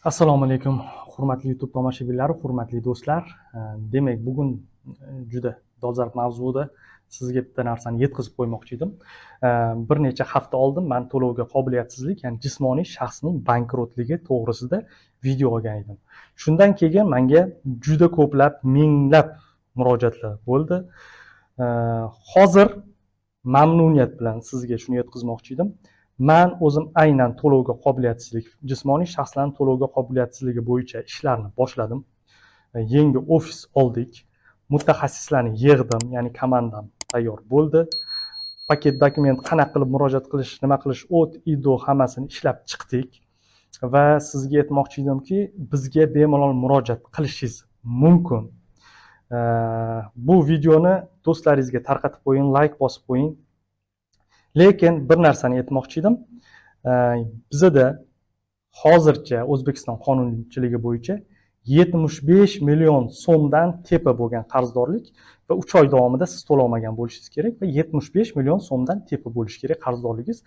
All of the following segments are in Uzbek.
Assalomu alaykum, hurmatli YouTube tomoshabinlari, hurmatli do'stlar. Demak, bugun juda dolzarb mavzuda sizga bitta narsani yetkazib qo'ymoqchi edim. Bir necha hafta oldin man to'lovga qobiliyatsizlik, ya'ni jismoniy shaxsning bankrotligi to'g'risida video olgan edim. Shundan keyin menga juda ko'plab, minglab murojaatlar bo'ldi. Hozir mamnuniyat bilan sizga shuni yetkazmoqchi edim. Man o'zim aynan to'lovga qobiliyatsizlik, jismoniy shaxslarning to'lovga qobiliyatsizligi bo'yicha ishlarni boshladim. Yangi ofis oldik, mutaxassislarni yig'dim, ya'ni komandam tayyor bo'ldi. Paket dokument, qanaqa qilib murojaat qilish, nima qilish, от и до hammasini ishlab chiqdik va sizga aytmoqchi edimki, bizga bemalol murojaat qilishingiz mumkin. Bu videoni do'stlaringizga tarqatib qo'ying, layk bosib qo'ying. Lekin bir narsani aytmoqchi edim. Bizada hozircha O'zbekiston qonunchiligi bo'yicha 75 million so'mdan tepa bo'lgan qarzdorlik va 3 oy davomida siz to'lolmagan bo'lishingiz kerak va 75 million so'mdan tepa bo'lishi kerak qarzdorligingiz.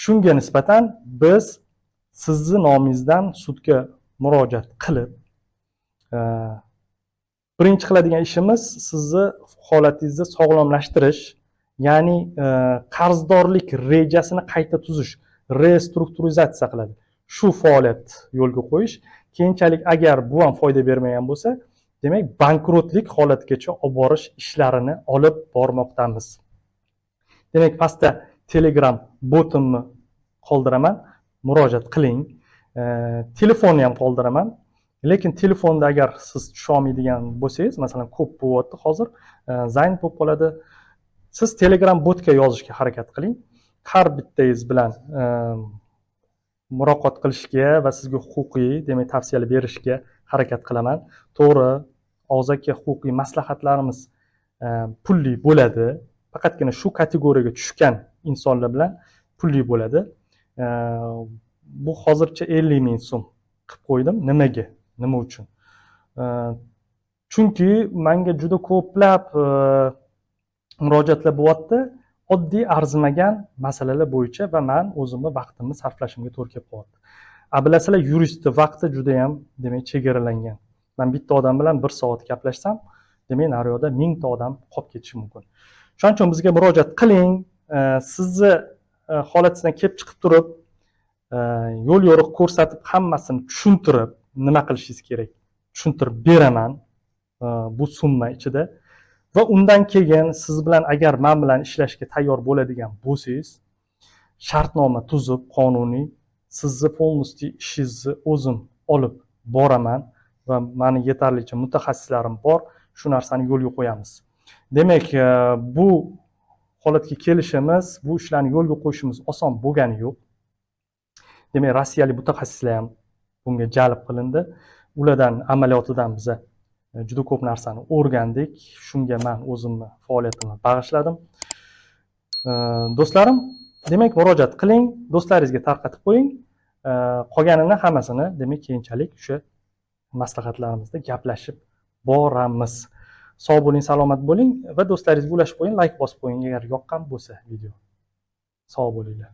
Shunga nisbatan biz sizni nomingizdan sudga murojaat qilib, birinchi qiladigan ishimiz sizni holatingizni sog'lomlashtirish, ya'ni qarzdorlik rejasini qayta tuzish, restrukturizatsiya qiladi. Shu faoliyat yo'lga qo'yish. Keyinchalik agar bu ham foyda bermagan bo'lsa, demak, bankrotlik holatigacha olib borish ishlarini olib bormoqdamiz. Demak, pastda Telegram botimni qoldiraman, murojaat qiling. Telefonni ham qoldiraman. Lekin telefonda agar siz tusha olmaydigan bo'lsangiz, masalan, ko'p bo'lyapti hozir, занят bo'lib qoladi. Siz Telegram botga yozishga harakat qiling. Har bittangiz bilan muloqot qilishga va sizga huquqiy, demak, tavsiyalar berishga harakat qilaman. To'g'ri, og'zaki huquqiy maslahatlarimiz pulli bo'ladi. Faqatgina shu kategoriyaga tushgan insonlar bilan pulli bo'ladi. Bu hozircha 50 ming so'm qilib qo'ydim. Nimaga? Nima uchun? Chunki manga juda ko'plab murojaatlar bo'lyapti oddiy, arzimagan masalalar bo'yicha va man o'zimni vaqtimni sarflashimga to'g'ri kelib qolyapti. A bilasizlar, yuristni vaqti judayam, demak, chegaralangan. Man bitta odam bilan bir soat gaplashsam, demak, naryoqda mingta odam qolib ketishi mumkin. Shuning uchun bizga murojaat qiling. Sizni holatingizdan kelib chiqib turib, yo'l yo'riq ko'rsatib, hammasini tushuntirib, nima qilishingiz kerak, tushuntirib beraman bu summa ichida. Va undan keyin siz bilan, agar man bilan ishlashga tayyor bo'ladigan bo'lsangiz, shartnoma tuzib, qonuniy sizni полностью ishingizni o'zim olib boraman va mani yetarlicha mutaxassislarim bor, shu narsani yo'lga qo'yamiz. Demak, bu holatga kelishimiz, bu ishlarni yo'lga qo'yishimiz oson bo'lgani yo'q. Demak, rossiyalik mutaxassislar ham bunga jalb qilindi. Ulardan amaliyotidan biza juda ko'p narsani o'rgandik. Shunga man o'zimni faoliyatimni bag'ishladim. Do'stlarim, demak, murojaat qiling, do'stlaringizga tarqatib qo'ying. Qolganini hammasini, demak, keyinchalik o'sha maslahatlarimizda gaplashib boramiz. Sog' bo'ling, salomat bo'ling va do'stlaringizga ulashib qo'ying, layk bosib qo'ying, agar yoqqan bo'lsa video. Sog' bo'linglar.